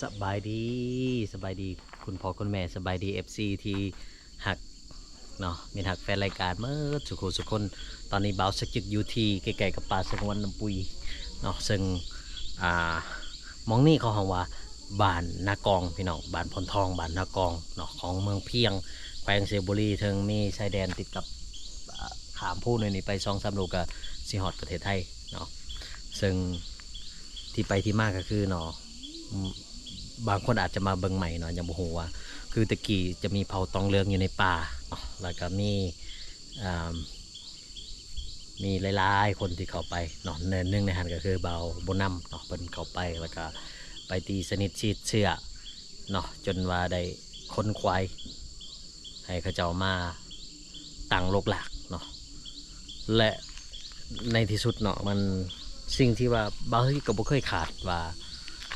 ສະບາຍດີ ສະບາຍດີຄຸນພໍ່ຄຸນແມ່ ສະບາຍດີ ເອັຟຊີ ທີ່ຮັກເນາະ ມິດຮັກແຟນລາຍການເໝິດສູ່ຄູ່ສູ່ຄົນ. ຕອນນີ້ບ່າວສັກຈຶກຢູ່ທີ່ໃກ້ໆກັບປ່າສະຫງວນນ້ຳປຸຍເນາະ ເຊິ່ງ ອ່າ ໝ່ອງນີ້ເຂົາຮ້ອງວ່າບ້ານນາກອງ ພີ່ນ້ອງ ບ້ານໂພນທອງ ບ້ານນາກອງເນາະ ຂອງເມືອງພຽງ ແຂວງໄຊຍະບູລີ ເທິງມີຊາຍແດນຕິດກັບ ອ່າ ຂ້າມພູໜ້ອຍນີ້ໄປສອງສາມໂລກະຊິຮອດປະເທດໄທເນາະ. ເຊິ່ງທີ່ໄປທີ່ມາກະຄືເນາະ ບາງຄົນອາດຈະມາເບິ່ງໃໝ່ເນາະ ຍັງບໍ່ຮູ້ວ່າ ຄືແຕ່ກີ້ຈະມີເຜົ່າຕອງເຫຼືອງຢູ່ໃນປ່າເນາະ ແລ້ວກະມີ ອ່າ ມີຫຼາຍໆຄົນທີ່ເຂົ້າໄປເນາະ ໜຶ່ງໃນຫັ້ນກະຄືບ່າວບຸນນຳເນາະ ເພິ່ນເຂົ້າໄປ ແລ້ວກະໄປຕີສະໜິດສີດເຊື່ອເນາະ ຈົນວ່າໄດ້ຂົນຂວາຍໃຫ້ເຂົາເຈົ້າມາຕັ້ງໂລກລາກເນາະ ແລະ ໃນທີ່ສຸດເນາະ ມັນ ສິ່ງທີ່ວ່າບ່າວສັກຈຶກກະບໍ່ເຄີຍຄາດວ່າ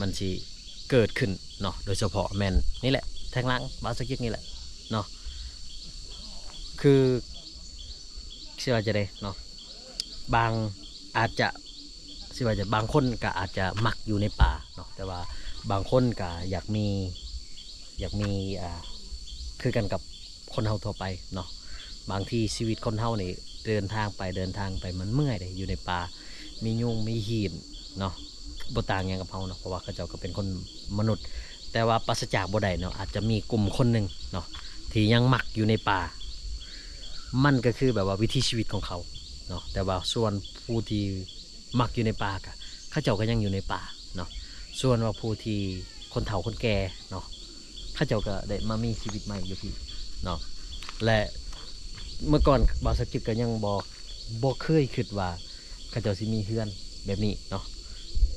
ມັນຊິເກີດຂຶ້ນເນາະ ໂດຍສະເພາະແມ່ນນີ້ແຫຼະ ແທ່ງຫຼັງບ່າວສັກຈຶກນີ້ແຫຼະເນາະ ຄື ຊິວ່າຈັ່ງໃດເນາະ ບາງ ອາດຈະ ຊິວ່າຈະ ບາງຄົນກະອາດຈະມັກຢູ່ໃນປ່າເນາະ ແຕ່ວ່າບາງຄົນກະຢາກມີ ຢາກມີ ອ່າ ຄືກັນກັບຄົນເຮົາທົ່ວໄປເນາະ. ບາງທີຊີວິດຄົນເຮົານີ້ເດີນທາງໄປ ເດີນທາງໄປມັນເມື່ອຍເດ້ ຢູ່ໃນປ່າ ມີຍຸງມີຫີນເນາະ ບໍ່ຕ່າງຫຍັງກັບເຮົາເນາະ ເພາະວ່າເຂົາເຈົ້າກະເປັນຄົນມະນຸດ ແຕ່ວ່າປາສະຈາກບໍ່ໄດ້ເນາະ ອາດຈະມີກຸ່ມຄົນໜຶ່ງເນາະ ທີ່ຍັງມັກຢູ່ໃນປ່າ ມັນກະຄືແບບວ່າວິຖີຊີວິດຂອງເຂົາເນາະ ແຕ່ວ່າສ່ວນຜູ້ທີ່ມັກຢູ່ໃນປ່າກະ ເຂົາເຈົ້າກະຍັງຢູ່ໃນປ່າເນາະ. ສ່ວນວ່າຜູ້ທີ່ຄົນເຖົ້າຄົນແກ່ເນາະ ເຂົາເຈົ້າກະໄດ້ມາມີຊີວິດໃໝ່ຢູ່ພີ້ເນາະ ແລະ ເມື່ອກ່ອນບ່າວສັກຈຶກກະຍັງບໍ່ ບໍ່ເຄີຍຄິດວ່າເຂົາເຈົ້າຊິມີເຮືອນແບບນີ້ເນາະ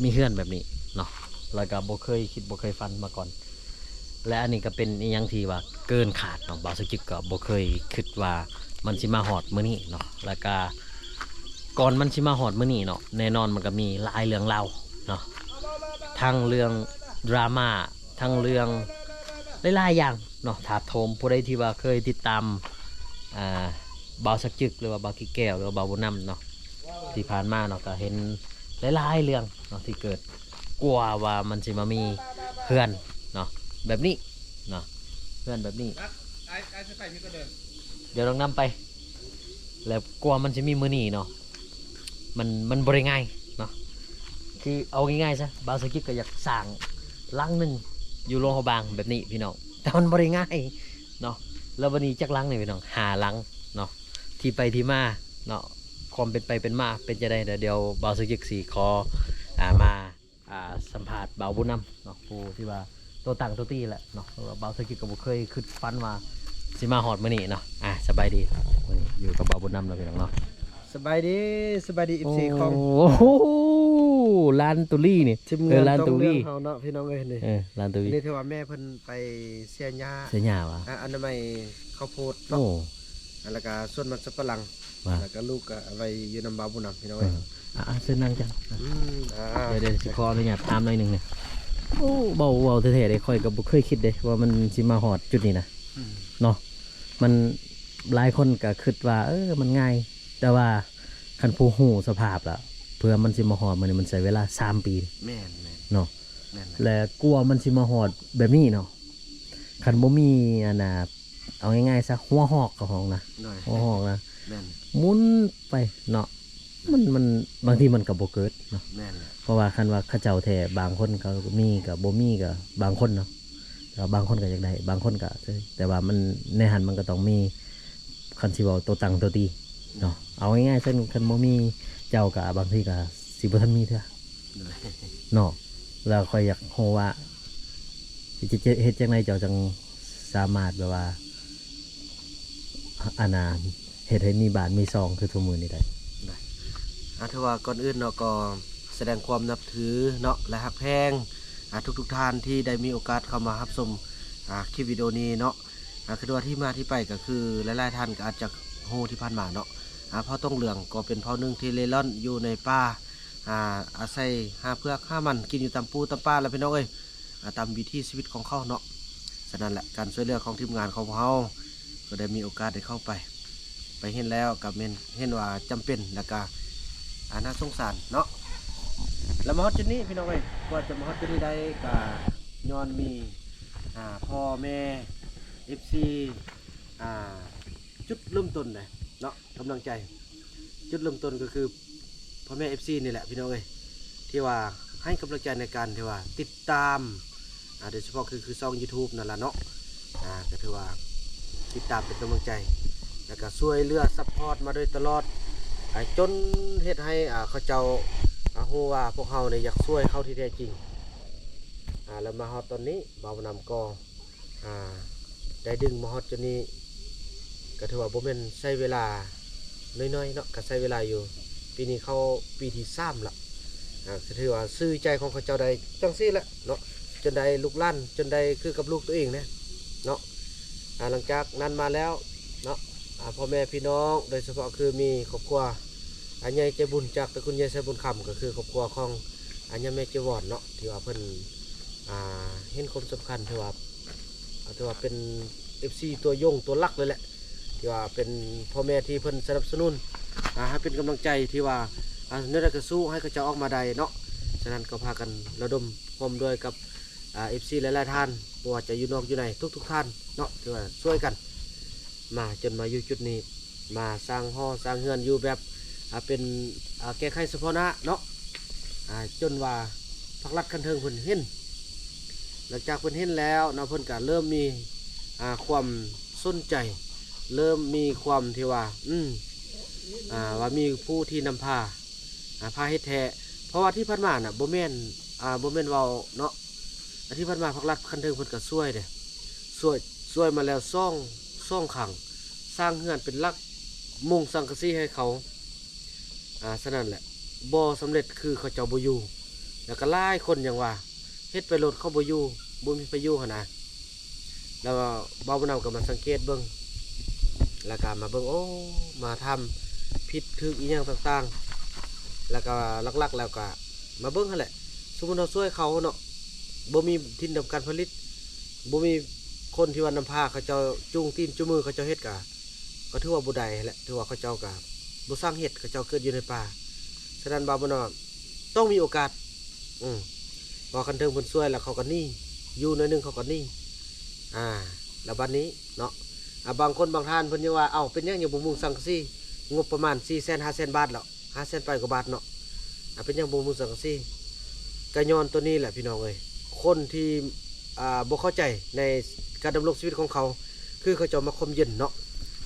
ມີເຮືອນແບບນີ້ເນາະ ແລ້ວກະບໍ່ເຄີຍຄິດ ບໍ່ເຄີຍຝັນມາກ່ອນ ແລະ ອັນນີ້ກະເປັນອີ່ຫຍັງທີ່ວ່າເກີນຄາດເນາະ ບ່າວສັກຈຶກກະບໍ່ເຄີຍຄິດວ່າມັນຊິມາຮອດມື້ນີ້ເນາະ ແລ້ວກະກ່ອນມັນຊິມາຮອດມື້ນີ້ເນາະ ແນ່ນອນມັນກະມີຫຼາຍເລື່ອງລາວເນາະ ທັງເລື່ອງດຣາມາ ທັງເລື່ອງຫຼາຍໆຢ່າງເນາະ ຖາດໂຖມ. ຜູ້ໃດທີ່ວ່າເຄີຍຕິດຕາມ ອ່າ ບ່າວສັກຈຶກ ຫຼືວ່າບ່າວກິກແກ້ວ ຫຼືວ່າບ່າວບຸນນຳເນາະ ທີ່ຜ່ານມາເນາະ ກະເຫັນຫຼາຍໆເລື່ອງເນາະທີ່ເກີດ ກວ່າວ່າມັນຊິມາມີເຮືອນເນາະ ແບບນີ້ເນາະ ເຮືອນແບບນີ້ ດຽວລອງນຳໄປ ແລ້ວກວ່າມັນຊິມີມື້ນີ້ເນາະ ມັນ ມັນບໍ່ໄດ້ງ່າຍເນາະ ຄືເອົາງ່າຍໆຊະ ບ່າວສັກຈຶກກະຢາກສ້າງຫຼັງໜຶ່ງຢູ່ຫຼວງພະບາງແບບນີ້ພີ່ນ້ອງ ແຕ່ມັນບໍ່ໄດ້ງ່າຍເນາະ. ແລ້ວບາດນີ້ຈັກຫຼັງນີ້ພີ່ນ້ອງ ຫ້າຫຼັງເນາະ ທີ່ໄປທີ່ມາເນາະ ຄວາມເປັນໄປເປັນມາເປັນຈັ່ງໃດ ດຽວ ດຽວບ່າວສັກຈຶກຊິຂໍ ອ່າ ມາ ອ່າ ສຳພາດບ່າວບຸນນຳເນາະ ຜູ້ທີ່ວ່າໂຕຕັ້ງໂຕຕີແຫຼະເນາະ ເພາະວ່າບ່າວສັກຈຶກກະບໍ່ເຄີຍຄິດຝັນວ່າຊິມາຮອດມື້ນີ້ເນາະ. ອ່າ ສະບາຍດີ ມື້ນີ້ຢູ່ກັບບ່າວບຸນນຳເນາະ ພີ່ນ້ອງເນາະ. ສະບາຍດີ ສະບາຍດີ ເອັຟຊີ ຂອງ ໂອ້ໂຫ ລານຕຸລີນີ້ ທີມງານ ເອີ ລານຕຸລີ ຕອງເລື່ອງເຮົາເນາະ ພີ່ນ້ອງເອີຍ ນີ້ ເອີ ລານຕຸລີ ນີ້ຖືວ່າແມ່ເພິ່ນໄປເສຍຫຍ້າ ເສຍຫຍ້າຫວາ ອາ ອະນາໄມເຂົ້າໂພດເນາະ ໂອ້ ແລ້ວກະສວນມັນສຳປະຫຼັງ ວ່າ ແລ້ວກະລູກກະໄວ້ຢູ່ນຳບ່າວບຸນນຳ ພີ່ນ້ອງເອີຍ ເອີ ອ່າ ເຊີນນັ່ງຈ້ະ ອືມ ອ່າ ດຽວ ດຽວຊິຂໍອະນຸຍາດຖາມໜ້ອຍໜຶ່ງນະ ໂອ້ ເວົ້າ ເວົ້າແທ້ໆເດ້ ຂ້ອຍກະບໍ່ເຄີຍຄິດເດ້ວ່າມັນຊິມາຮອດຈຸດນີ້ນະ ອືມ ເນາະ ມັນ ຫຼາຍຄົນກະຄິດວ່າ ເອີ ມັນງ່າຍ ແຕ່ວ່າຄັນຜູ້ຮູ້ສະພາບລະ ເພື່ອມັນຊິມາຮອດມື້ນີ້ ມັນໃຊ້ເວລາສາມປີ ແມ່ນໆ ເນາະ ແມ່ນໆ ແລະ ກວ່າມັນຊິມາຮອດແບບນີ້ເນາະ ຄັນບໍ່ມີ ອັນນ່າ ເອົາງ່າຍໆຊະ ຫົວຫອກເຂົາຮ້ອງນະ ໂດຍ ຫົວຫອກນະ ແມ່ນ ໝຸນໄປເນາະ ມັນ ມັນ ບາງທີມັນກະບໍ່ເກີດເນາະ ແມ່ນແຫຼະ ເພາະວ່າຄັນວ່າເຂົາເຈົ້າແທ້ ບາງຄົນເຂົາມີກະບໍ່ມີກະບາງຄົນເນາະ ແຕ່ວ່າບາງຄົນກະຢາກໄດ້ ບາງຄົນກະ ແຕ່ວ່າມັນ ໃນຫັ້ນມັນກະຕ້ອງມີ ຄັນຊິເວົ້າໂຕຕັ້ງໂຕຕີເນາະ ເອົາງ່າຍໆຊະ ຄັນບໍ່ມີເຈົ້າກະບາງທີກະຊິບໍ່ທັນມີເທື່ອ ໂດຍ ເນາະ ແລ້ວຂ້ອຍຢາກຮູ້ວ່າ ເຮັດ ເຮັດຈັ່ງໃດເຈົ້າຈັ່ງສາມາດແບບວ່າ ອັນນ່າ ເຮັດໃຫ້ມີບ້ານມີຊ່ອງຄືທຸກມື້ນີ້ໄດ້ ໄດ້ ອ່າ ຖືວ່າກ່ອນອື່ນເນາະ ກໍສະແດງຄວາມນັບຖືເນາະ ແລະ ຮັກແພງ ອ່າ ທຸກໆທ່ານທີ່ໄດ້ມີໂອກາດເຂົ້າມາຮັບຊົມ ອ່າ ຄລິບວິດີໂອນີ້ເນາະ ອ່າ ຄືວ່າທີ່ມາທີ່ໄປກໍຄື ຫຼາຍໆທ່ານກໍອາດຈະຮູ້ທີ່ຜ່ານມາເນາະ ອ່າ ເຜົ່າຕົງເຫຼືອງກໍເປັນເຜົ່າໜຶ່ງທີ່ເລ່ລ່ອນຢູ່ໃນປ່າ ອ່າ ອາໄສຫາເຜືອກຫາມັນກິນຢູ່ຕາມປູຕາມປ່າແຫຼະ ພີ່ນ້ອງເອີຍ ອ່າ ຕາມວິຖີຊີວິດຂອງເຂົາເນາະ. ສະນັ້ນແຫຼະ ການຊ່ວຍເຫຼືອຂອງທີມງານຂອງພວກເຮົາ ກໍໄດ້ມີໂອກາດໄດ້ເຂົ້າໄປ ໄປເຫັນແລ້ວກໍແມ່ນເຫັນວ່າຈຳເປັນ ແລ້ວກໍ ອ່າ ໜ້າສົງສານເນາະ ແລ້ວມາຮອດຈຸດນີ້ ພີ່ນ້ອງເອີຍ ກວ່າຈະມາຮອດຈຸດນີ້ໄດ້ກໍ ຍ້ອນມີ ອ່າ ພໍ່ແມ່ ເອັຟຊີ ອ່າ ຈຸດເລີ່ມຕົ້ນເດ້ເນາະ ກຳລັງໃຈ ຈຸດເລີ່ມຕົ້ນກໍຄືພໍ່ແມ່ ເອັຟຊີ ນີ້ແຫຼະພີ່ນ້ອງເອີຍ ທີ່ວ່າໃຫ້ກຳລັງໃຈໃນການທີ່ວ່າຕິດຕາມ ອ່າ ໂດຍສະເພາະຄື ຄືຊ່ອງ YouTube ນັ້ນລະເນາະ ອ່າ ກໍຖືວ່າຕິດຕາມເປັນກຳລັງໃຈ ແລ້ວກໍຊ່ວຍເຫຼືອ support ມາໂດຍຕະຫຼອດ ອ່າ ຈົນເຮັດໃຫ້ ອ່າ ເຂົາເຈົ້າ ອ່າ ຮູ້ວ່າພວກເຮົານີ້ຢາກຊ່ວຍເຂົາທີ່ແທ້ຈິງ ອ່າ ແລ້ວມາຮອດຕອນນີ້ ບ່າວນຳກໍ ອ່າ ໄດ້ດຶງມາຮອດຈຸດນີ້ ກໍຖືວ່າບໍ່ແມ່ນໃຊ້ເວລານ້ອຍໆເນາະ ກໍໃຊ້ເວລາຢູ່ ປີນີ້ເຂົ້າປີທີສາມລະ ອ່າ ກໍຖືວ່າຊື້ໃຈຂອງເຂົາເຈົ້າໄດ້ຈັ່ງຊີ້ແຫຼະເນາະ ຈົນໄດ້ລູກຫຼານ ຈົນໄດ້ຄືກັບລູກຕົວເອງແດ່ເນາະ ອ່າ ຫຼັງຈາກນັ້ນມາແລ້ວເນາະ ອ່າ ພໍ່ແມ່ພີ່ນ້ອງ ໂດຍສະເພາະຄືມີຄອບຄົວ ອ່າ ໃຫຍ່ໃຈບຸນຈາກຕະກຸນໃຫຍ່ໄຊບຸນຄຳ ກໍຄືຄອບຄົວຂອງ ອ່າ ຍາແມ່ເຈວອນເນາະ ທີ່ວ່າເພິ່ນ ອ່າ ເຫັນຄວາມສຳຄັນ ຖືວ່າ ອ່າ ຖືວ່າເປັນ ເອັຟຊີ ຕົວຍົງຕົວຫຼັກເລີຍແຫຼະ ທີ່ວ່າເປັນພໍ່ແມ່ທີ່ເພິ່ນສະໜັບສະໜູນ ອ່າ ໃຫ້ເປັນກຳລັງໃຈ ທີ່ວ່າ ອ່າ ແນວໃດກໍສູ້ໃຫ້ເຂົາເຈົ້າອອກມາໄດ້ເນາະ ສະນັ້ນກໍພາກັນລະດົມຮ່ວມດ້ວຍກັບ ອ່າ ເອັຟຊີ ຫຼາຍໆທ່ານ ບໍ່ວ່າຈະຢູ່ນອກຢູ່ໃນ ທຸກໆທ່ານເນາະ ທີ່ວ່າຊ່ວຍກັນ ມາຈົນມາຢູ່ຈຸດນີ້ ມາສ້າງຫໍສ້າງເຮືອນຢູ່ແບບ ອ່າ ເປັນ ອ່າ ແກ້ໄຂສະເພາະໜ້າເນາະ ອ່າ ຈົນວ່າພັກລັດຂັ້ນເທິງເພິ່ນເຫັນ ຫຼັງຈາກເພິ່ນເຫັນແລ້ວເນາະ ເພິ່ນກະເລີ່ມມີ ອ່າ ຄວາມສົນໃຈ ເລີ່ມມີຄວາມທີ່ວ່າ ອືມ ອ່າ ວ່າມີຜູ້ທີ່ນຳພາ ອ່າ ພາເຮັດແທ້ ເພາະວ່າທີ່ຜ່ານມານະ ບໍ່ແມ່ນ ອ່າ ບໍ່ແມ່ນເວົ້າເນາະ ທີ່ຜ່ານມາພັກລັດຂັ້ນເທິງເພິ່ນກໍຊ່ວຍເດ້ ຊ່ວຍ ຊ່ວຍມາແລ້ວສອງ ສອງຄັ້ງ ສ້າງເຮືອນເປັນຫຼັກ ມຸງສັງກະສີໃຫ້ເຂົາ ອ່າ ສະນັ້ນແຫຼະ ບໍ່ສຳເລັດຄືເຂົາເຈົ້າບໍ່ຢູ່ ແລ້ວກໍຫຼາຍຄົນຍັງວ່າ ເຮັດໄປໂລດເຂົາບໍ່ຢູ່ ບໍ່ມີໃຜຢູ່ຫັ້ນນະ ແລ້ວບ່າວບຸນນຳກໍມາສັງເກດເບິ່ງ ແລ້ວກໍມາເບິ່ງ ໂອ້ ມາຖາມຜິດຖືກອີ່ຫຍັງຕ່າງໆ ແລ້ວກໍຫຼັກໆແລ້ວກໍມາເບິ່ງຫັ້ນແຫຼະ ສົມມຸດເຮົາຊ່ວຍເຂົາເນາະ ບໍ່ມີຖິ່ນດຳການຜະລິດ ບໍ່ມີຄົນທີ່ວ່ານຳພາເຂົາເຈົ້າຈູງຕີນຈູງມືເຂົາເຈົ້າເຮັດກະ ກໍຖືວ່າບໍ່ໄດ້ຫັ້ນແຫຼະ ຖືວ່າເຂົາເຈົ້າກະບໍ່ຊ່າງເຮັດ ເຂົາເຈົ້າເກີດຢູ່ໃນປ່າ ສະນັ້ນບ່າວບຸນນຳຕ້ອງມີໂອກາດ ອືມ ເພາະຄັນເທິງເພິ່ນຊ່ວຍແລ້ວເຂົາກໍໜີ ຢູ່ໜ້ອຍໜຶ່ງເຂົາກໍໜີ ອ່າ ແລ້ວບັດນີ້ເນາະ ອ່າ ບາງຄົນບາງທ່ານເພິ່ນຍັງວ່າ ເອົ້າ ເປັນຫຍັງຍັງບໍ່ມຸງສັງກະສີ ງົບປະມານສີ່ແສນ ຫ້າແສນບາດແລ້ວ ຫ້າແສນປາຍກວ່າບາດເນາະ ອ່າ ເປັນຫຍັງບໍ່ມຸງສັງກະສີ ກະຍ້ອນໂຕນີ້ແຫຼະພີ່ນ້ອງເອີຍ ຄົນທີ່ ອ່າ ບໍ່ເຂົ້າໃຈໃນການດຳລົງຊີວິດຂອງເຂົາ ຄືເຂົາເຈົ້າມັກຄວາມເຢັນເນາະ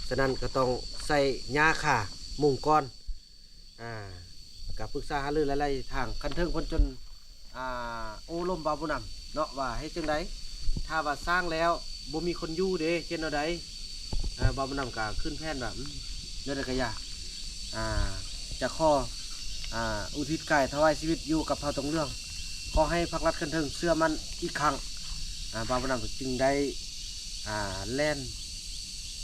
ສະນັ້ນກໍຕ້ອງໃຊ້ຫຍ້າຄາມຸງກ່ອນ ອ່າ ກະປຶກສາຫາລືຫຼາຍໆທາງ ຄັນເທິງເພິ່ນຈົນ ອ່າ ໂອ້ລົມບ່າວບຸນນຳເນາະ ວ່າເຮັດຈັ່ງໃດ ຖ້າວ່າສ້າງແລ້ວບໍ່ມີຄົນຢູ່ເດ ເຮັດແນວໃດ ອ່າ ບ່າວບຸນນຳກະຂຶ້ນແຜນວ່າ ອືມ ແນວໃດກະຢ່າ ອ່າ ຈະຂໍ ອ່າ ອຸທິດກາຍຖວາຍຊີວິດຢູ່ກັບເຜົ່າຕົງເຫຼືອງ ຂໍໃຫ້ພັກລັດຂັ້ນເທິງເຊື່ອໝັ້ນອີກຄັ້ງ ອ່າ ບ່າວບຸນນຳຈຶ່ງໄດ້ ອ່າ ແລ່ນ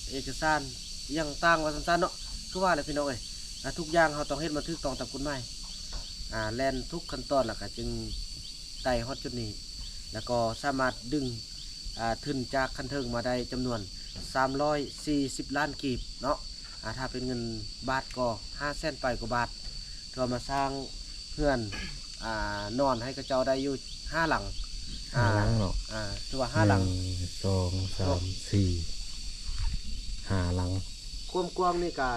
ເອກະສານ ອີ່ຫຍັງຕ່າງວ່າຊັ້ນໆເນາະ ຄືວ່າແຫຼະພີ່ນ້ອງເອີຍ ອ່າ ທຸກຢ່າງເຮົາຕ້ອງເຮັດມັນຖືກຕ້ອງຕາມກົດໝາຍ ອ່າ ແລ່ນທຸກຂັ້ນຕອນ ແລ້ວກໍຈຶ່ງໄຕ່ຮອດຈຸດນີ້ ແລ້ວກໍສາມາດດຶງ ອ່າ ທຶນຈາກຂັ້ນເທິງມາໄດ້ຈຳນວນສາມຮ້ອຍສີ່ສິບລ້ານກີບເນາະ ອ່າ ຖ້າເປັນເງິນບາດກໍຫ້າແສນປາຍກວ່າບາດ ເພື່ອມາສ້າງເຮືອນ ອ່າ ນອນໃຫ້ເຂົາເຈົ້າໄດ້ຢູ່ຫ້າຫຼັງ ຫ້າຫຼັງເນາະ ອ່າ ຖືວ່າຫ້າຫຼັງ ໜຶ່ງ ສອງ ສາມ ສີ່ ຫ້າຫຼັງ ຄວາມກວ້າງນີ້ກະ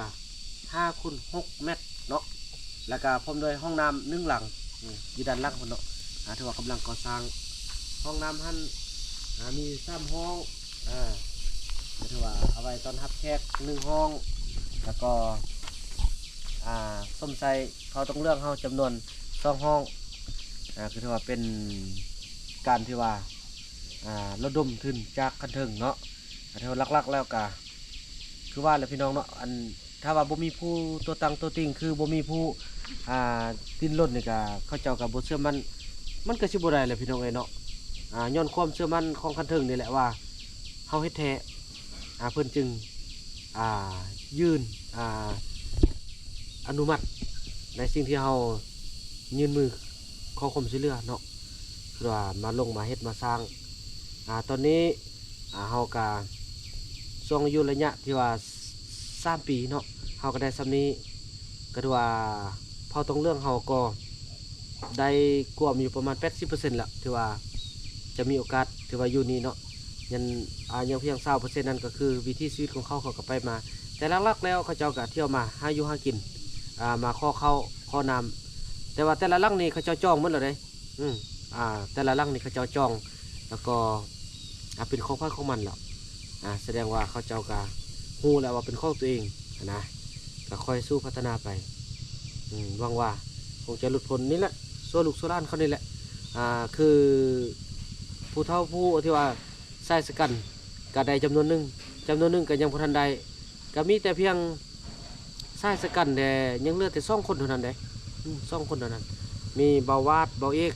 ຫ້າຄູນຫົກແມັດເນາະ ແລ້ວກະພ້ອມດ້ວຍຫ້ອງນ້ຳໜຶ່ງຫຼັງ ອືມ ຢູ່ດ້ານຫຼັງພຸ້ນເນາະ ອ່າ ຖືວ່າກຳລັງກໍ່ສ້າງ ຫ້ອງນ້ຳຫັ້ນ ອ່າ ມີສາມຫ້ອງ ອ່າ ກໍຖືວ່າເອົາໄວ້ຕ້ອນຮັບແຂກໜຶ່ງຫ້ອງ ແລ້ວກໍ ອ່າ ສົມໃສ່ເຜົ່າຕົງເຫຼືອງເຮົາຈຳນວນສອງຫ້ອງ ອ່າ ກໍຖືວ່າເປັນການທີ່ວ່າ ອ່າ ລະດົມທຶນຈາກຂັ້ນເທິງເນາະ ກໍຖືວ່າຫຼັກໆແລ້ວກະ ຄືວ່າແຫຼະພີ່ນ້ອງເນາະ ອັນ ຖ້າວ່າບໍ່ມີຜູ້ຕົວຕັ້ງຕົວຕິງ ຄືບໍ່ມີຜູ້ ອ່າ ດິ້ນລົນນີ້ກະ ເຂົາເຈົ້າກະບໍ່ເຊື່ອໝັ້ນ ມັນກະຊິບໍ່ໄດ້ແຫຼະພີ່ນ້ອງເອີຍເນາະ ອ່າ ຍ້ອນຄວາມເຊື່ອໝັ້ນຂອງຂັ້ນເທິງນີ້ແຫຼະວ່າເຮົາເຮັດແທ້ ອ່າ ເພິ່ນຈຶ່ງ ອ່າ ຍື່ນ ອ່າ ອະນຸມັດໃນສິ່ງທີ່ເຮົາຍື່ນມືຂໍຄວາມຊ່ວຍເຫຼືອເນາະ ຄືວ່າມາລົງມາເຮັດມາສ້າງ ອ່າ ຕອນນີ້ ອ່າ ເຮົາກະຊ່ວງຢູ່ໄລຍະທີ່ວ່າສາມປີເນາະ ເຮົາກະໄດ້ສ່ຳນີ້ ກະຖືວ່າເຜົ່າຕົງເຫຼືອງເຮົາກໍໄດ້ກວມຢູ່ປະມານແປດສິບເປີເຊັນແລ້ວ ຖືວ່າ ຈະມີໂອກາດ ຖືວ່າຢູ່ນີ້ເນາະ ຍັງ ອ່າ ຍັງພຽງຊາວເປີເຊັນນັ້ນ ກໍຄືວິຖີຊີວິດຂອງເຂົາ ເຂົາກໍໄປມາ ແຕ່ຫຼັກໆແລ້ວເຂົາເຈົ້າກໍທ່ຽວມາຫາຢູ່ຫາກິນ ອ່າ ມາຂໍເຂົ້າຂໍນ້ຳ ແຕ່ວ່າແຕ່ລະຫຼັງນີ້ເຂົາເຈົ້າຈອງໝົດແລ້ວເດ້ ອືມ ອ່າ ແຕ່ລະຫຼັງນີ້ເຂົາເຈົ້າຈອງ ແລ້ວກໍ ອ່າ ເປັນຂອງໃຜຂອງມັນແລ້ວ ອ່າ ສະແດງວ່າເຂົາເຈົ້າກໍຮູ້ແລ້ວວ່າເປັນຂອງຕົວເອງຫັ້ນນະ ກໍຄ່ອຍສູ້ພັດທະນາໄປ ອືມ ຫວັງວ່າຄົງຈະຫຼຸດພົ້ນນີ້ແຫຼະ ຊົ່ວລູກຊົ່ວຫຼານເຂົານີ້ແຫຼະ ອ່າ ຄືຜູ້ເຖົ້າຜູ້ທີ່ວ່າຊາຍຊະກັນກໍໄດ້ຈຳນວນໜຶ່ງ ຈຳນວນໜຶ່ງກໍຍັງບໍ່ທັນໄດ້ ກໍມີແຕ່ພຽງຊາຍຊະກັນແດ່ ຍັງເຫຼືອແຕ່ສອງຄົນເທົ່ານັ້ນເດ້ ອືມ ສອງຄົນເທົ່ານັ້ນ ມີບ່າວຫວາດ ບ່າວເອກ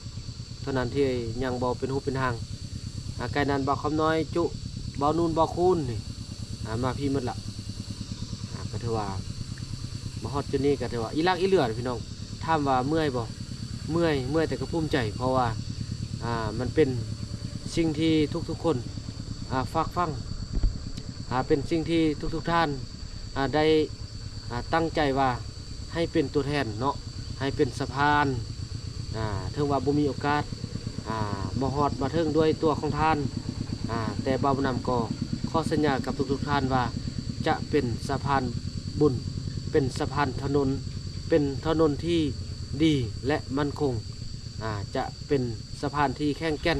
ເທົ່ານັ້ນທີ່ຍັງບໍ່ເປັນຮູບເປັນຮ່າງ ອາ ໄກນັ້ນບ່າວຄຳນ້ອຍຈຸ ບ່າວນູນ ບ່າວຄູນນີ້ ອາ ມາພີ້ໝົດລະ ອາ ກໍຖືວ່າມາຮອດຈຸດນີ້ກໍຖືວ່າອີ່ຫຼັກອີ່ເຫຼືອພີ່ນ້ອງ ຖາມວ່າເມື່ອຍບໍ່? ເມື່ອຍ ເມື່ອຍແຕ່ກໍພູມໃຈ ເພາະວ່າ ອາ ມັນເປັນສິ່ງທີ່ທຸກໆຄົນ ອາ ຝາກຝັງ ອາ ເປັນສິ່ງທີ່ທຸກໆທ່ານ ອາ ໄດ້ ອາ ຕັ້ງໃຈວ່າໃຫ້ເປັນຕົວແທນເນາະ ໃຫ້ເປັນສະພານ ອາ ເຖິງວ່າບໍ່ມີໂອກາດ ອາ ມາຮອດມາເຖິງດ້ວຍຕົວຂອງທ່ານ ອາ ແຕ່ບ່າວບຸນນຳກໍຂໍສັນຍາກັບທຸກໆທ່ານວ່າ ຈະເປັນສະພານບຸນ ເປັນສະພານຖະໜົນ ເປັນຖະໜົນທີ່ດີ ແລະ ໝັ້ນຄົງ ອາ ຈະເປັນສະພານທີ່ແຂງແກ່ນ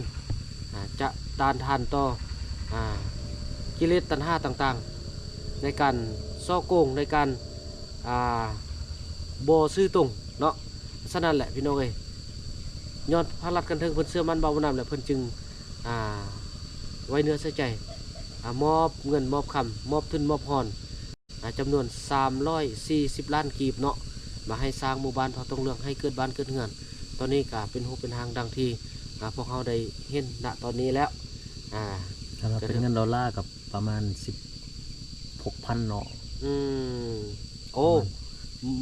ອາ ຈະຕ້ານທານຕໍ່ ອາ ກິເລດຕັນຫາຕ່າງໆ ໃນການສໍ້ໂກງ ໃນການ ອາ ບໍ່ຊື່ຕົງເນາະ. ສະນັ້ນແຫຼະພີ່ນ້ອງເອີຍ ຍ້ອນພາກລັດຂັ້ນເທິງເພິ່ນເຊື່ອໝັ້ນບ່າວບຸນນຳ ແລະ ເພິ່ນຈຶ່ງ ອາ ໄວ້ເນື້ອໃສ່ໃຈ ອາ ມອບເງິນມອບຄຳ ມອບທຶນມອບຮອນ ອາ ຈຳນວນສາມຮ້ອຍສີ່ສິບລ້ານກີບເນາະ ມາໃຫ້ສ້າງໝູ່ບ້ານເຜົ່າຕົງເຫຼືອງ ໃຫ້ເກີດບ້ານເກີດເຮືອນ. ຕອນນີ້ກະເປັນຮູບເປັນຮ່າງດັ່ງທີ່ ອາ ພວກເຮົາໄດ້ເຫັນນະຕອນນີ້ແລ້ວ ອາ ຖ້າວ່າເປັນເງິນດອນລາກໍປະມານສິບຫົກພັນເນາະ. ອືມ ໂອ້ ປະມານ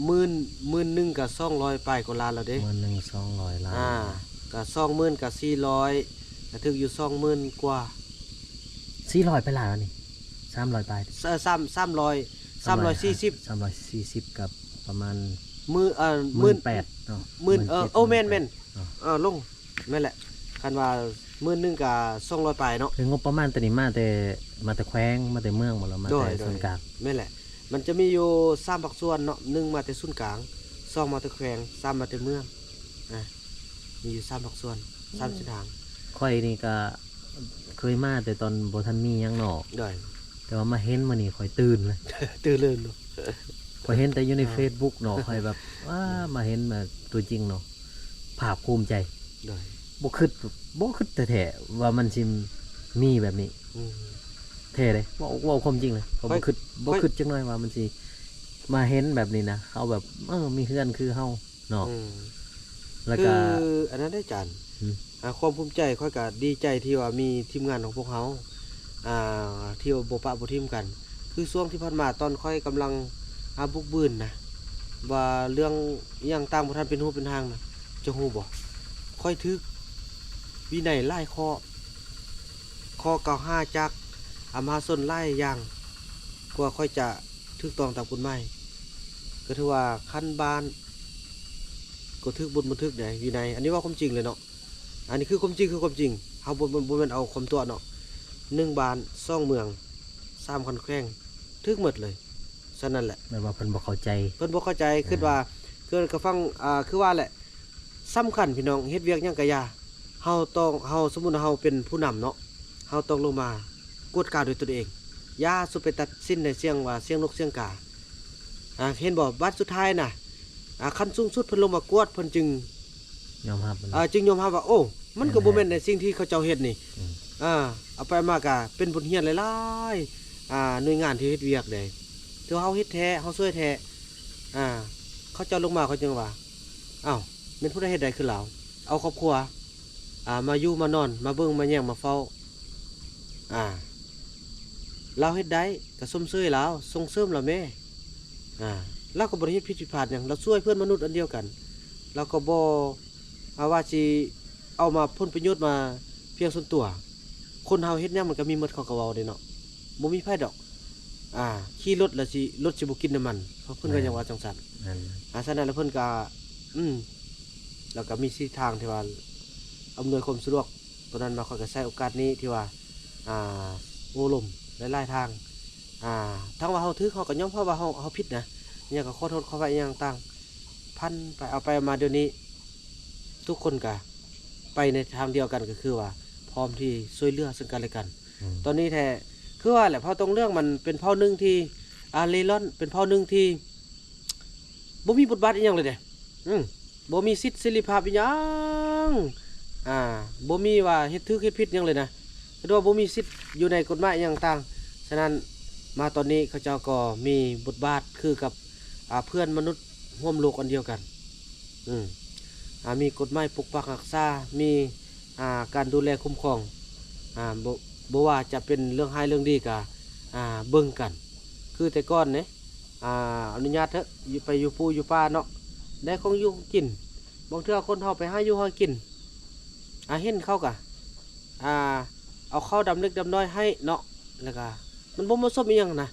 ໝື່ນ ໝື່ນໜຶ່ງກະສອງຮ້ອຍປາຍກວ່າລ້ານແລ້ວເດ້ ໝື່ນໜຶ່ງສອງຮ້ອຍລ້ານ ອາ ກະສອງໝື່ນກະສີ່ຮ້ອຍ ກະຖືກຢູ່ສອງໝື່ນກວ່າ ສີ່ຮ້ອຍໄປລ້ານແລ້ວນີ້ ສາມຮ້ອຍປາຍ ເອີ ສາມ ສາມຮ້ອຍ ສາມຮ້ອຍສີ່ສິບ ສາມຮ້ອຍສີ່ສິບ ກັບປະມານ ໝື່ນ ເອີ ໝື່ນ ໝື່ນແປດເນາະ ໝື່ນ ເອີ ໝື່ນເຈັດ ໂອ້ ແມ່ນໆ ໝື່ນແປດເນາະ ເອີ ລົງ ແມ່ນແຫຼະ ຄັນວ່າໝື່ນໜຶ່ງກະສອງຮ້ອຍປາຍເນາະ ຄືງົບປະມານໂຕນີ້ມາແຕ່ ມາແຕ່ແຂວງ ມາແຕ່ເມືອງບໍ່ ຫຼືມາແຕ່ ໂດຍ ໂດຍ ສູນກາງ? ແມ່ນແຫຼະ ມັນຈະມີຢູ່ສາມພາກສ່ວນເນາະ ໜຶ່ງມາແຕ່ສູນກາງ ສອງມາແຕ່ແຂວງ ສາມມາແຕ່ເມືອງ ອາ ມີຢູ່ສາມພາກສ່ວນ ສາມເສັ້ນທາງ. ຂ້ອຍນີ້ກະເຄີຍມາແຕ່ຕອນບໍ່ທັນມີຫຍັງເນາະ ໂດຍ ແຕ່ວ່າມາເຫັນມື້ນີ້ຂ້ອຍຕື່ນເລີຍ ຕື່ນເລີຍເນາະ ຂ້ອຍເຫັນແຕ່ຢູ່ໃນ ອາ ເຟສບຸກເນາະ ຂ້ອຍແບບ ວ້າ ອືມ ມາເຫັນແບບຕົວຈິງເນາະ ພາກພູມໃຈ ໂດຍ ບໍ່ຄິດ ບໍ່ຄິດແທ້ໆວ່າມັນຊິມີແບບນີ້ ອືມ ແທ້ເດ້ ເວົ້າ ເວົ້າຄວາມຈິງເລີຍ ຂ້ອຍບໍ່ຄິດ ຂ້ອຍ ບໍ່ຄິດຈັກໜ້ອຍວ່າມັນຊິມາເຫັນແບບນີ້ນະ ເຮົາແບບ ເອີ ມີເຮືອນຄືເຮົາ ເນາະ ອືມ ແລ້ວກໍ ຄືອັນນັ້ນເດ້ອາຈານ ອືມ ອາ ຄວາມພູມໃຈ ຂ້ອຍກໍດີໃຈທີ່ວ່າມີທີມງານຂອງພວກເຮົາ ອາ ທີ່ວ່າບໍ່ປະບໍ່ຖິ້ມກັນ ຄືຊ່ວງທີ່ຜ່ານມາຕອນຂ້ອຍກຳລັງ ອາ ບຸກບືນນະ ວ່າເລື່ອງອີ່ຫຍັງຕ່າງບໍ່ທັນເປັນຮູບເປັນຮ່າງນະ ເຈົ້າຮູ້ບໍ່? ຂ້ອຍຖືກວິໄນຫຼາຍຂໍ້ ຂໍ້ກ່າວຫາຈາກ ອາ ມະຫາຊົນຫຼາຍຢ່າງ ກວ່າຂ້ອຍຈະຖືກຕ້ອງຕາມກົດໝາຍ ກໍຖືວ່າຂັ້ນບ້ານກໍຖືກບົດບັນທຶກໃດ ວິໄນ ອັນນີ້ເວົ້າຄວາມຈິງເລີຍເນາະ ອັນນີ້ຄືຄວາມຈິງ ຄືຄວາມຈິງ ເຮົາບໍ່ ບໍ່ ບໍ່ແມ່ນເອົາຄວາມຕົວະເນາະ ໜຶ່ງບ້ານ ສອງເມືອງ ສາມຂັ້ນແຂວງ ຖືກໝົດເລີຍ. ສະນັ້ນແຫຼະ ແມ່ນວ່າເພິ່ນບໍ່ເຂົ້າໃຈ ເພິ່ນບໍ່ເຂົ້າໃຈ ອືມ ຄິດວ່າ ຄືກະຟັງ ອາ ຄືວ່າແຫຼະ ສຳຄັນພີ່ນ້ອງ ເຮັດວຽກຫຍັງກະຢ່າ ເຮົາຕ້ອງ ເຮົາ ສົມມຸດເຮົາເປັນຜູ້ນຳເນາະ ເຮົາຕ້ອງລົງມາກວດກາດ້ວຍຕົນເອງ ຢ່າສູ່ໄປຕັດສິນໃນສຽງວ່າສຽງນົກສຽງກາ ອາ ເຫັນບໍ່ ບາດສຸດທ້າຍນະ ອາ ຂັ້ນສູງສຸດເພິ່ນລົງມາກວດ ເພິ່ນຈຶ່ງຍອມຮັບ ອາ ຈຶ່ງຍອມຮັບວ່າ ໂອ້ ມັນກໍບໍ່ແມ່ນໃນສິ່ງທີ່ເຂົາເຈົ້າເຮັດນີ້ ອືມ ອາ ເອົາໄປເອົາມາກະເປັນບົດຮຽນຫຼາຍໆ ອາ ໜ່ວຍງານທີ່ເຮັດວຽກເດ້ ຖືວ່າເຮົາເຮັດແທ້ ເຮົາຊ່ວຍແທ້ ອາ ເຂົາເຈົ້າລົງມາ ເຂົາຈຶ່ງວ່າ ອ້າວ ແມ່ນຜູ້ໃດເຮັດໄດ້ຄືລາວ ເອົາຄອບຄົວ ອາ ມາຢູ່ມານອນ ມາເບິ່ງມາແຍງມາເຝົ້າ ອາ ລາວເຮັດໄດ້ ກະຊົມເຊີຍລາວ ສົ່ງເສີມລາວແມ້ ອາ ລາວກໍບໍ່ໄດ້ເຮັດຜິດຜິດພາດຫຍັງ ລາວຊ່ວຍເພື່ອນມະນຸດອັນດຽວກັນ ລາວກໍບໍ່ ອາ ວ່າຊິເອົາມາຜົນປະໂຫຍດມາພຽງສ່ວນຕົວ ຄົນເຮົາເຮັດຫຍັງມັນກໍມີໝົດ ເຂົາກໍເວົ້າເດ້ເນາະ ບໍ່ມີໃຜດອກ ອາ ຂີ່ລົດແລ້ວຊິ ລົດຊິບໍ່ກິນນ້ຳມັນ ເພິ່ນກໍຍັງວ່າຈັ່ງຊັ້ນ ແມ່ນ ອາ ສະນັ້ນແລ້ວເພິ່ນກໍ ອືມ ແລ້ວກໍມີສິທາງທີ່ວ່າອຳນວຍຄວາມສະດວກ ຕອນນັ້ນມາຂ້ອຍກໍໃຊ້ໂອກາດນີ້ທີ່ວ່າ ອ່າ ໂອ້ລົມຫຼາຍໆທາງ ອ່າ ທັງວ່າເຮົາຖືກ ເຮົາກໍຍອມຮັບວ່າເຮົາ ເຮົາຜິດນະ ຫຍັງກໍຂໍໂທດຂໍອະໄພຫຍັງຕ່າງໆ ຜ່ານໄປ ເອົາໄປເອົາມາດຽວນີ້ ທຸກຄົນກໍໄປໃນທາງດຽວກັນ ກໍຄືວ່າພ້ອມທີ່ຊ່ວຍເຫຼືອເຊິ່ງກັນແລະກັນ. ອືມ ຕອນນີ້ແທ້ ຄືວ່າແຫຼະ ເຜົ່າຕົງເລື່ອງມັນເປັນເຜົ່າໜຶ່ງທີ່ ອ່າ ເລ່ລ່ອນ ເປັນເຜົ່າໜຶ່ງທີ່ ບໍ່ມີບົດບາດອີ່ຫຍັງເລີຍເດ້ ອືມ ບໍ່ມີສິດເສລີພາບອີ່ຫຍັງ ອ່າ ບໍ່ມີວ່າເຮັດຖືກເຮັດຜິດຫຍັງເລີຍນະ ເຮັດວ່າບໍ່ມີສິດຢູ່ໃນກົດໝາຍອີ່ຫຍັງຕ່າງ. ສະນັ້ນ ມາຕອນນີ້ເຂົາເຈົ້າກໍມີບົດບາດຄືກັບ ອ່າ ເພື່ອນມະນຸດຮ່ວມໂລກອັນດຽວກັນ ອືມ ອ່າ ມີກົດໝາຍປົກປັກຮັກສາ ມີ ອ່າ ການດູແລຄຸ້ມຄອງ ອ່າ ບໍ່ ບໍ່ວ່າຈະເປັນເລື່ອງຮ້າຍເລື່ອງດີກໍ ອ່າ ເບິ່ງກັນ ຄືແຕ່ກ່ອນເດ້ ອ່າ ອະນຸຍາດເຖາະ ຢູ່ ໄປຢູ່ປູ່ຢູ່ປ່າເນາະ ໄດ້ຂອງຢູ່ຂອງກິນ ບາງເທື່ອຄົນເຮົາໄປຫາຢູ່ຫາກິນ ອ່າ ເຫັນເຂົາກໍ ອ່າ ເອົາເຂົ້າດຳເລັກດຳນ້ອຍໃຫ້ເນາະ ແລ້ວກໍມັນບໍ່ເໝາະສົມອີ່ຫຍັງນະ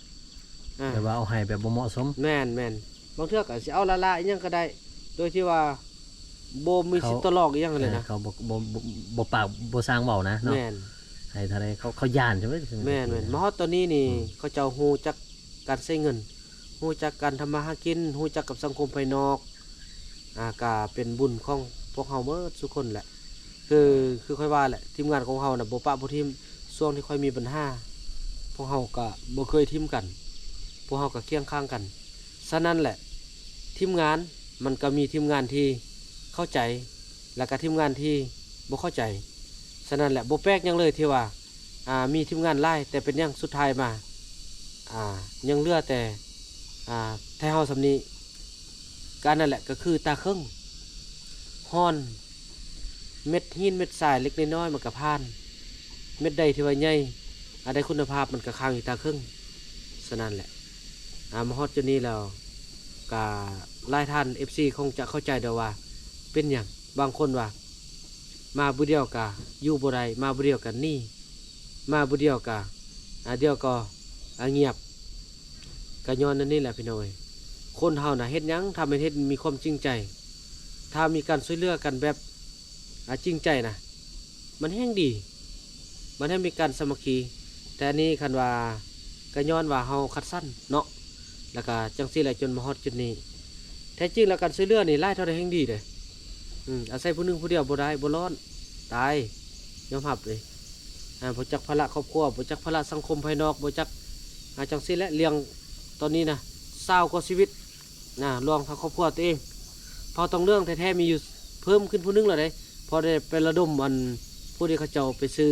ອ່າ ແບບວ່າເອົາໃຫ້ແບບບໍ່ເໝາະສົມ ແມ່ນໆ ບາງເທື່ອກໍຊິເອົາລ້າໆອີ່ຫຍັງກໍໄດ້ ໂດຍທີ່ວ່າບໍ່ມີສິດຕໍ່ລອງອີ່ຫຍັງເລີຍນະ ເຂົາບໍ່ ບໍ່ ບໍ່ ບໍ່ປາກບໍ່ຊ່າງເວົ້ານະເນາະ ແມ່ນ ໃຫ້ເທົ່າໃດເຂົາ ເຂົາຢ້ານໃຊ່ໄໝ ແມ່ນໆ ມາຮອດຕອນນີ້ນີ້ ອືມ ເຂົາເຈົ້າຮູ້ຈັກການໃຊ້ເງິນ ຮູ້ຈັກການທຳມາຫາກິນ ຮູ້ຈັກກັບສັງຄົມພາຍນອກ ອ່າ ກະເປັນບຸນຂອງພວກເຮົາເໝິດສູ່ຄົນແຫຼະ ຄື ຄືຂ້ອຍວ່າແຫຼະ ທີມງານຂອງເຮົານະ ບໍ່ປະບໍ່ຖິ້ມ ຊ່ວງທີ່ຂ້ອຍມີບັນຫາ ພວກເຮົາກະບໍ່ເຄີຍຖິ້ມກັນ ພວກເຮົາກະຄຽງຂ້າງກັນ. ສະນັ້ນແຫຼະ ທີມງານມັນກະມີທີມງານທີ່ເຂົ້າໃຈ ແລະກະທີມງານທີ່ບໍ່ເຂົ້າໃຈ. ສະນັ້ນແຫຼະ ບໍ່ແປກຫຍັງເລີຍທີ່ວ່າ ອ່າ ມີທີມງານຫຼາຍ ແຕ່ເປັນຫຍັງສຸດທ້າຍມາ ອ່າ ຍັງເຫຼືອແຕ່ ອ່າ ແທ້ເຮົາສ່ຳນີ້ ກະອັນນັ້ນແຫຼະ ກໍຄືຕາເຄິ່ງ ຮ້ອນ ເມັດຫີນເມັດຊາຍເລັກນ້ອຍມັນກໍຜ່ານ ເມັດໃດທີ່ວ່າໃຫຍ່ ອັນໃດຄຸນນະພາບມັນກໍຄ້າງຢູ່ຕາເຄິ່ງ. ສະນັ້ນແຫຼະ ອ່າ ມາຮອດຈຸດນີ້ແລ້ວ ກະຫຼາຍທ່ານ ເອັຟຊີ ຄົງຈະເຂົ້າໃຈດອກວ່າເປັນຫຍັງ ບາງຄົນວ່າ ມາບຶດດຽວກະຢູ່ບໍ່ໄດ້ ມາບຶດດຽວກະໜີ ມາບຶດດຽວກະ ອ່າ ດຽວກໍ ອ່າ ງຽບ ກະຍ້ອນອັນນີ້ແຫຼະພີ່ນ້ອງເອີຍ ຄົນເຮົານະເຮັດຫຍັງ ຖ້າແມ່ນເຮັດມີຄວາມຈິງໃຈ ຖ້າມີການຊ່ວຍເຫຼືອກັນແບບ ອ່າ ຈິງໃຈນະ ມັນແຮ່ງດີ ມັນແຮ່ງມີການສາມັກຄີ. ແຕ່ອັນນີ້ຄັນວ່າ ກະຍ້ອນວ່າເຮົາຄັດສັນເນາະ ແລ້ວກະຈັ່ງຊີ້ແຫຼະ ຈົນມາຮອດຈຸດນີ້. ແທ້ຈິງແລ້ວການຊ່ວຍເຫຼືອນີ້ຫຼາຍເທົ່າໃດແຮ່ງດີເດ້ ອືມ ອາໄສຜູ້ໜຶ່ງຜູ້ດຽວບໍ່ໄດ້ ບໍ່ລອດ ຕາຍ ຍອມຮັບເລີຍ ອ່າ ບໍ່ຈັກພາລະຄອບຄົວ ບໍ່ຈັກພາລະສັງຄົມພາຍນອກ ບໍ່ຈັກ ອ່າ ຈັ່ງຊີ້ແຫຼະ ລ້ຽງຕອນນີ້ນະ ຊາວກວ່າຊີວິດ ນະ ລວມທັງຄອບຄົວຕົວເອງ. ເຜົ່າຕົງເລື່ອງແທ້ໆມີຢູ່ເພີ່ມຂຶ້ນຜູ້ໜຶ່ງແລ້ວເດ້ ເພາະໄດ້ໄປລະດົມອັນຜູ້ທີ່ເຂົາເຈົ້າໄປຊື້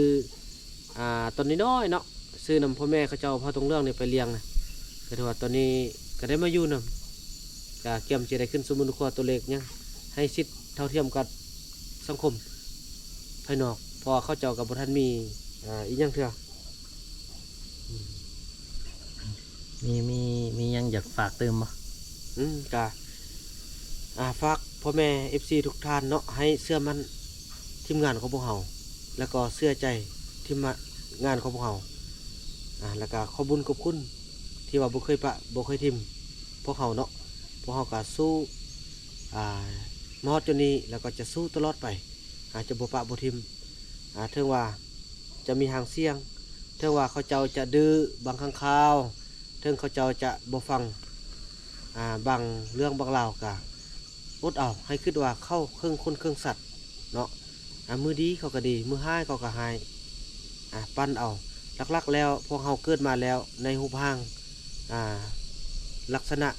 ອ່າ ຕອນນ້ອຍໆເນາະ ຊື້ນຳພໍ່ແມ່ເຂົາເຈົ້າ ເຜົ່າຕົງເລື່ອງນີ້ໄປລ້ຽງນະ ກໍຖືວ່າຕອນນີ້ກໍໄດ້ມາຢູ່ນຳ ກໍກຽມຈະໄດ້ຂຶ້ນສູ່ໝູ່ຄົວຕົວເລັກຫຍັງ ໃຫ້ສິດເທົ່າທຽມກັບສັງຄົມພາຍນອກ ເພາະວ່າເຂົາເຈົ້າກໍບໍ່ທັນມີ ອ່າ ອີ່ຫຍັງເທື່ອ. ມີ ມີ ມີຫຍັງຢາກຝາກຕື່ມບໍ່? ອືມ ກະ ອ່າ ຝາກພໍ່ແມ່ ເອັຟຊີ ທຸກທ່ານເນາະ ໃຫ້ເຊື່ອໝັ້ນທີມງານຂອງພວກເຮົາ ແລ້ວກໍເຊື່ອໃຈທີມງານຂອງພວກເຮົາ ອ່າ ແລ້ວກໍຂອບບຸນຂອບຄຸນທີ່ວ່າບໍ່ເຄີຍປະ ບໍ່ເຄີຍຖິ້ມພວກເຮົາເນາະ. ພວກເຮົາກໍສູ້ ອ່າ ມາຮອດຈຸດນີ້ ແລ້ວກໍຈະສູ້ຕະຫຼອດໄປ ອາດຈະບໍ່ປະບໍ່ຖິ້ມ ອາ ເຖິງວ່າຈະມີຫາງສຽງ ເຖິງວ່າເຂົາເຈົ້າຈະດື້ບາງຄັ້ງຄາວ ເຖິງເຂົາເຈົ້າຈະບໍ່ຟັງ ອາ ບາງເລື່ອງບາງລາວ ກະອົດເອົາ ໃຫ້ຄິດວ່າເຂົາເຄິ່ງຄົນເຄິ່ງສັດເນາະ ອາ ມື້ດີເຂົາກະດີ ມື້ຮ້າຍເຂົາກະຮ້າຍ ອາ ປັ້ນເອົາ. ຫຼັກໆແລ້ວ ພວກເຮົາເກີດມາແລ້ວໃນຮູບຮ່າງ ອາ ລັກສະນະ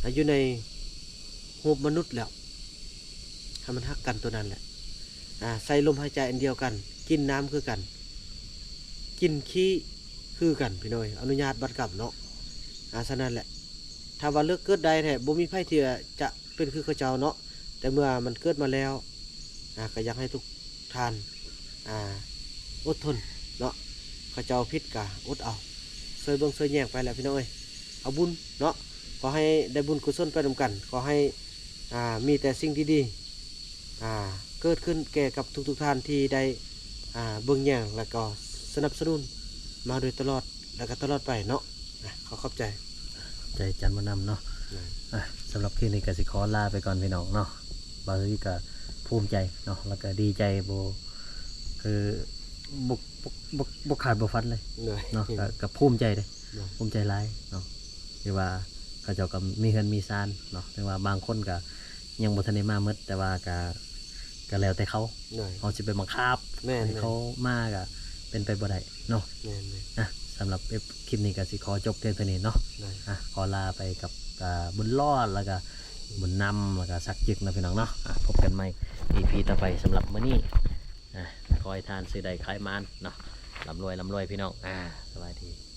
ອາ ຢູ່ໃນຮູບມະນຸດແລ້ວ ໃຫ້ມັນຮັກກັນໂຕນັ້ນແຫຼະ ອາ ໃສ່ລົມຫາຍໃຈອັນດຽວກັນ ກິນນ້ຳຄືກັນ ກິນຂີ້ຄືກັນ ພີ່ນ້ອງເອີຍ ອະນຸຍາດບາດກຳເນາະ ອາ ສະນັ້ນແຫຼະ ຖ້າວ່າເລືອກເກີດໄດ້ແທ້ ບໍ່ມີໃຜທີ່ຈະເປັນຄືເຂົາເຈົ້າເນາະ ແຕ່ເມື່ອມັນເກີດມາແລ້ວ ອາ ກໍຢາກໃຫ້ທຸກທ່ານ ອາ ອົດທົນເນາະ ເຂົາເຈົ້າຜິດກະອົດເອົາ ຊ່ວຍເບິ່ງຊ່ວຍແຍງໄປແຫຼະ ພີ່ນ້ອງເອີຍ ເອົາບຸນເນາະ ຂໍໃຫ້ໄດ້ບຸນກຸສົນໄປນຳກັນ ຂໍໃຫ້ ອ່າ ມີແຕ່ສິ່ງດີໆ ອ່າ ເກີດຂຶ້ນແກ່ກັບທຸກໆທ່ານທີ່ໄດ້ ອ່າ ເບິ່ງແຍງ ແລ້ວກໍສະໜັບສະໜູນມາໂດຍຕະຫຼອດ ແລ້ວກໍຕະຫຼອດໄປເນາະ. ອ່າ ຂໍຂອບໃຈ ຂອບໃຈຈັນບຸນນຳເນາະ. ແມ່ນ ອ່າ ສຳລັບຄລິບນີ້ກໍຊິຂໍລາໄປກ່ອນພີ່ນ້ອງເນາະ. ບ່າວທະວີກໍພູມໃຈເນາະ ແລ້ວກໍດີໃຈ ບໍ່ ຄືບໍ່ ບໍ່ ບໍ່ ບໍ່ຄາດບໍ່ຝັນເລີຍ ໂດຍ ເນາະ ກໍ ກໍພູມໃຈເດ້ ໂດຍ ພູມໃຈຫຼາຍເນາະ ທີ່ວ່າເຂົາເຈົ້າກໍມີເຮືອນມີຊານເນາະ ເຖິງວ່າບາງຄົນກໍຍັງບໍ່ທັນໄດ້ມາໝົດ ແຕ່ວ່າກໍ ກໍແລ້ວແຕ່ເຂົາ ໂດຍ ເຮົາຊິໄປບັງຄັບ ແມ່ນໆ ໃຫ້ເຂົາມາກໍເປັນໄປບໍ່ໄດ້ເນາະ ແມ່ນໆ ອ່ະ ສຳລັບຄລິບນີ້ກໍຊິຂໍຈົບພຽງເທົ່ານີ້ເນາະ ໂດຍ ອ່ະ ຂໍລາໄປກັບ ອ່າ ບຸນຫຼອດ ແລ້ວກໍບຸນນຳ ແລ້ວກໍສັກຈຶກເນາະ ພີ່ນ້ອງເນາະ ອ່ະ ພົບກັນໃໝ່ ອີພີ ຕໍ່ໄປ ສຳລັບມື້ນີ້ ອ່ະ ຂໍໃຫ້ທ່ານຊື້ໄດ້ຂາຍໝານເນາະ ລ່ຳລວຍ ລ່ຳລວຍ ພີ່ນ້ອງ ອ່າ ສະບາຍດີ.